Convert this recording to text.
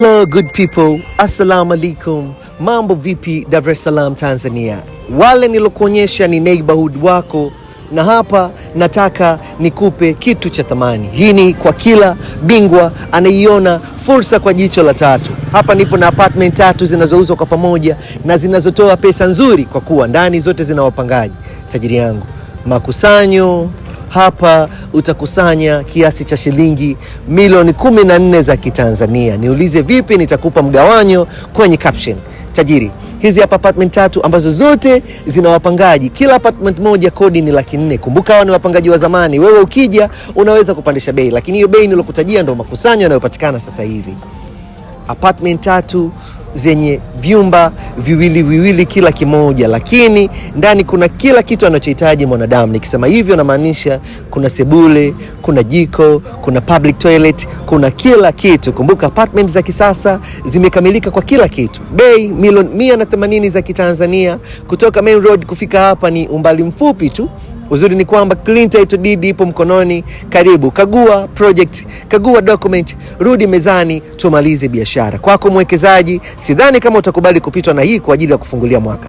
Hello good people, assalamu alaikum. Mambo vipi Dar es Salaam Tanzania? Wale nilokuonyesha ni neighborhood wako, na hapa nataka nikupe kitu cha thamani. Hii ni kwa kila bingwa anaiona fursa kwa jicho la tatu. Hapa nipo na apartment tatu zinazouzwa kwa pamoja na zinazotoa pesa nzuri, kwa kuwa ndani zote zina wapangaji. Tajiri yangu, makusanyo hapa utakusanya kiasi cha shilingi milioni 14 za Kitanzania. Niulize vipi, nitakupa mgawanyo kwenye caption. Tajiri, hizi hapa apartment tatu ambazo zote zina wapangaji. Kila apartment moja kodi ni 400,000. Kumbuka hawa ni wapangaji wa zamani. Wewe ukija unaweza kupandisha bei, lakini hiyo bei nilokutajia ndo makusanyo yanayopatikana sasa hivi. Apartment tatu zenye vyumba viwili viwili kila kimoja, lakini ndani kuna kila kitu anachohitaji mwanadamu. Nikisema hivyo namaanisha kuna sebule, kuna jiko, kuna public toilet, kuna kila kitu. Kumbuka apartment za kisasa zimekamilika kwa kila kitu. Bei milioni 180 za Kitanzania. Kutoka main road kufika hapa ni umbali mfupi tu. Uzuri ni kwamba clean title deed ipo mkononi. Karibu, kagua project, kagua document, rudi mezani tumalize biashara. Kwako mwekezaji, sidhani kama utakubali kupitwa na hii kwa ajili ya kufungulia mwaka.